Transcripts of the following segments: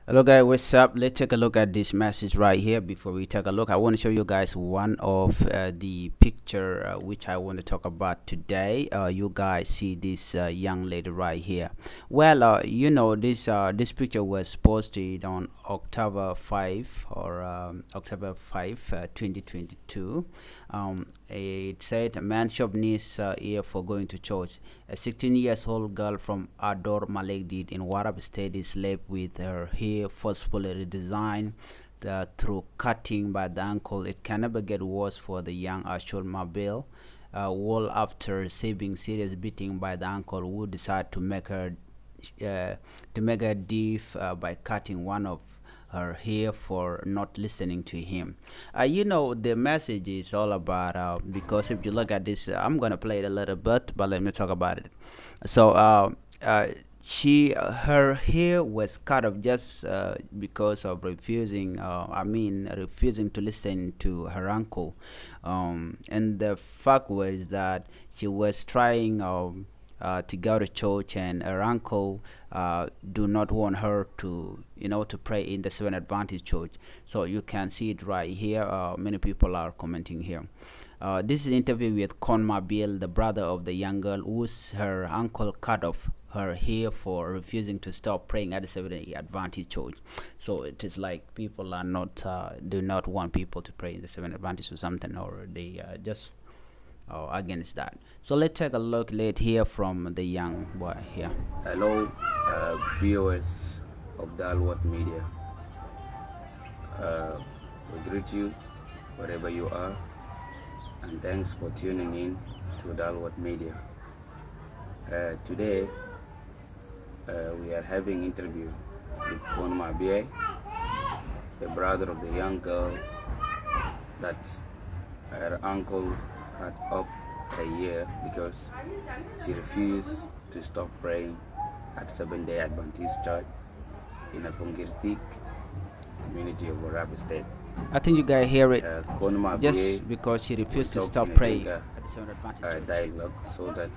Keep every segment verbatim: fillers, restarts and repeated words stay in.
Hello guys, what's up? Let's take a look at this message right here. Before we take a look, I want to show you guys one of uh, the picture uh, which I want to talk about today. Uh, you guys see this uh, young lady right here. Well, uh, you know, this uh, this picture was posted on October five or um, October five, uh, twenty twenty-two. Um, it said, "Man chauvinist uh, here for going to church." A sixteen years old girl from Ador Malek did in Warrap State is left with her hair forcefully redesigned uh, through cutting by the uncle. It can never get worse for the young Ashol Mabil. Uh, well, after receiving serious beating by the uncle, who decided to make her uh, to make her deaf uh, by cutting one of her hair for not listening to him. Uh, you know, the message is all about uh, because if you look at this, uh, I'm gonna play it a little bit, but let me talk about it. So, uh, uh, she uh, her hair was cut off just uh, because of refusing. Uh, I mean, refusing to listen to her uncle, um, and the fact was that she was trying. Um, uh, to go to church, and her uncle uh, do not want her to, you know, to pray in the Seventh Adventist church. So you can see it right here. Uh, many people are commenting here. Uh, this is an interview with Kon Mabiel, the brother of the young girl whose her uncle cut off her hair for refusing to stop praying at the Seventh Adventist church. So it is like people are not uh, do not want people to pray in the Seventh Adventist or something, or they uh, just uh, against that. So let's take a look. Let's hear from the young boy here. Hello, uh, viewers of Dalwat Media. Uh, we greet you wherever you are, and thanks for tuning in to Dalwat Media. Uh, today, uh, we are having interview with Kon Mabiai, the brother of the young girl that her uncle cut up a year because she refused to stop praying at Seventh Day Adventist Church in a Pongirtik community of Warrap State. I think you guys hear it. Uh, Kon Mabiai just because she refused to stop praying at the Seventh Adventist uh, Church. Dialogue so that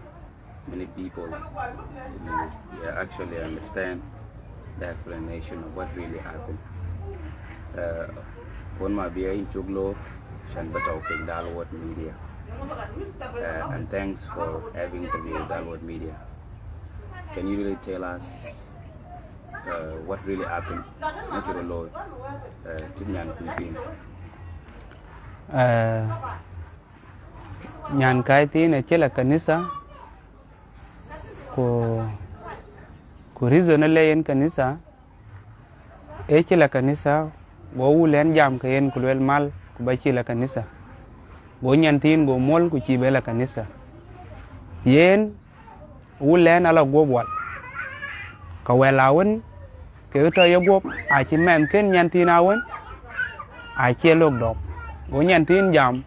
many people will uh, actually understand the explanation of what really happened. Uh, Kon Mabiai in Chuglo, Shan Batau Ping Dalwat Media. Uh, and thanks for having interviewed Dalwat Media. Can you really tell us uh, what really happened? Natural law, uh, Tinyan Kuitin. Uh, Nyan kai thin ɛ ci la kanitha. Ku, ku reason ɛ lɛ yɛn kanitha. Ɛ ci la kanitha. Gɔ wulɛn jam kɛ yɛn ku luɛl mal ku ba ci la kanitha. Gɔ nyan thin gɔ mol ku ci bɛ la kanitha. Yɛn wulɛn ala guɔp wal. Kɛ wɛl a wän kɛ tɔ yɛ guɔp a ci mɛn ken nyan thin a wän. A ciɛ lok dɔk gɔ nyan thin jam.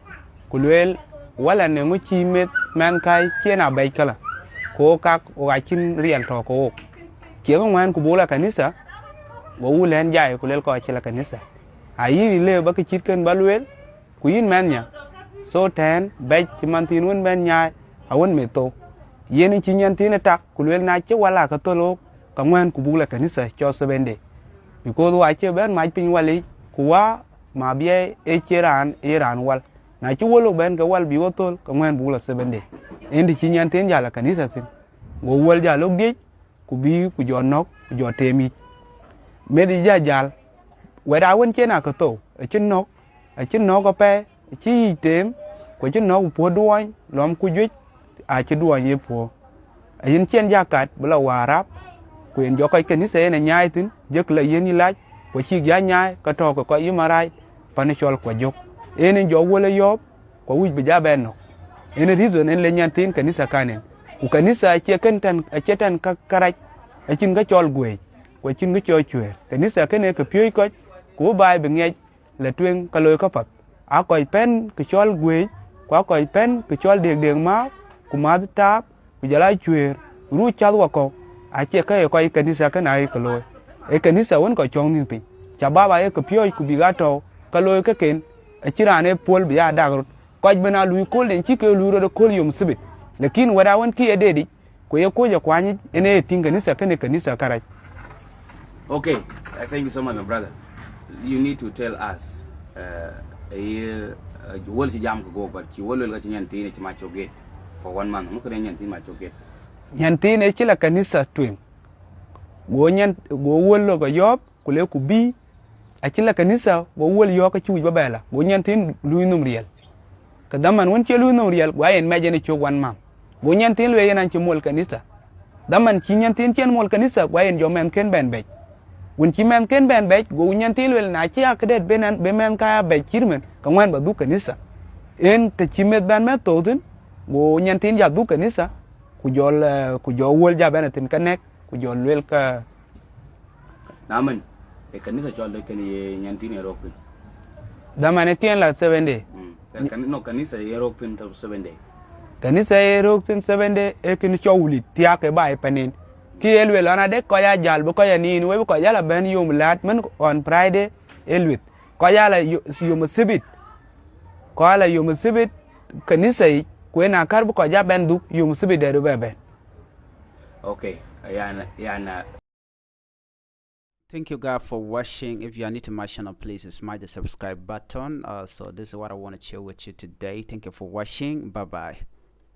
Ku lueel walɛ ni ŋu ci meth mɛn ka̱c cien a bɛc kälä. Ku ɣok kak ɣok a cin riɛl tɔ̱ kɛ ɣok. Ciɛ kä ŋuɛ̈ɛ̈n ku buk la kanitha. Wä wulɛn jay ku lueel kɔc ci la kanitha. A yi̱n i̱ lëë bä kä cit kän bä lueel. Ku yi̱n mɛn nya. Tho tɛ̱̈ɛ̱n bɛc ci man thi̱n wän bɛn nyaay a wän meth thok. Yɛn i̱ ci nyan thi̱n i̱ tak ku lueel na ci wal a kä thöl ɣok. Kä ŋuɛ̈ɛ̈n ku buk la kanitha cɔl Seventh Day. Because wa ci ben mac piny walic ku wa ma biɛy ëë cie raan ëë raan wal. Na ci wäl wä ben kɛ wal bi wä thöl kɛ ŋuɛ̈ɛ̈n buk la Seventh Day. Ëë ti ci nyan thi̱n jal la kanitha thi̱n. Go wäl jal ɣok diec ku bi ku jɔ nɔk ku jɔ teem yic. Meth i̱ jal jal wɛt a wän cien a kä thou ɛ ci nɔk. Ɛ ci nɔk ɛ pɛy ɛ ci yic teem. Kuɛ ci nɔk puɔ̱t duɔɔny lɔm ku juec. A ci duɔɔny ye puɔ̱. Ɛ yɛn ciɛn jakat bi la waar rap. Kuën jɔ kɔc kanitha ɛn ɛ nyaai thi̱n jek la yɛn i̱ lac. Kuɛ cik ya nyaai kä tɔ̱ɔ̱k kɛ kɔc yim a rac. Pan i̱ cɔl kuɛ jok ɛn in jɔ wälä yɔɔp. Kuɛ wi̱c bi ja bɛn nɔk. Ɛn ɛ reason ɛn lɛ nyan thi̱n kanitha kan ɛn. Ku kanitha ɛ ciɛ kɛn tɛn ɛ ciɛ tɛn kä karac. Ɛ cin kä cɔl gueec. Kuɛ cin kä cɔl cueer kanitha kɛn ɛ kɛ piööc kɔc. Ku bi baai bi ŋiɛc. Lɛ tueŋ kä lo̱o̱i kä path. A kɔc pɛn kɛ cɔl gueec ku a kɔc pɛn kɛ cɔl dëëkdëëk ma̱a̱k ku ma̱th taap. Ku jɛ la cueer ruuc cath wakɔk. A ciɛ kä ɛ kɔc kanitha kä na ɛ kɛ lo̱o̱i. Ɛ kanitha wän kɔc cɔ̱ŋ ni̱n piny ca bap a ɛ kɛ piööc ku bik a tɔ̱w kä lo̱o̱i kä ken. Ɛ ci raan ɛ puɔl bi ya dak rot. Kɔc ben a luui ko̱l den ci kɛ luui rot ɛ ko̱l yom thibit. Lakin wɛt a wän ki ɛ deet i̱c. Ku ye koc ɛ kuany i̱c ɛn ëë ti̱ŋ kanitha kɛnɛ kanitha kärɛc. Okay. Uh, thank you so much, my brother. You need to tell us. Uh, uh, wol ci jam kɛ gok, but ci wol wel ka ci nyɛn thin ci ma cok get for one month. Ŋu kɛ nyɛn thin ma cok get. Nyɛn thin ɛ ci la kanisa tueŋ. Go nyɛn go wol lo ka yɔp ku le ku bi. A ci la kanisa go wol yɔk ka ci wic ba bɛla. Go nyɛn thin lui num riɛl. Kɛ dhaman wun ci lui num riɛl gua yɛn mɛc yɛn cok one month. Go nyɛn thin luee yɛn an ci mol kanisa. Dhaman ci nyɛn thin cɛn mol kanisa gua yɛn jɔ mɛn ken bɛn bɛc. Wun ci mɛn ken bɛn bɛc go nyɛn thin luel na ci a kädɛt ben an ben mɛn ka bɛc cir mɛn kɛ ŋuɛn ba dhuk kanisa. En te ci meth bɛn mɛth thok thin go nyɛn thin ja dhuk kanisa. Ku jɔl eh, ku jɔ wol ja bɛn a thin kä nɛk ku jɔ luel kä. Na mɛn ɛ kanisa cɔl dee kɛn ye nyɛn thin ɛ rok thin. Dhaman ɛ tiɛn la seven day. Mm. Kan no kanisa ye rok thin to seven day. Kanisa ye rok thin seven day ɛ kin cɔw lit thiak ɛ ba ɛ panin. Ki ɛ luel ɔna dee kɔc a jal bi kɔc a nin wee bi kɔc jal a bɛn yom lat mɛn on Friday ɛ lueth kɔc jal a yom sibit. Kɔc jal a yom sibit kanisa yic kuɛ na kar bi kɔc ja bɛn dhuk yom sibit dee du bɛ bɛn. Okay. Yana yana. Thank you, guys, for watching. If you are new to my channel, please smash the subscribe button. Uh, so this is what I want to share with you today. Thank you for watching. Bye bye.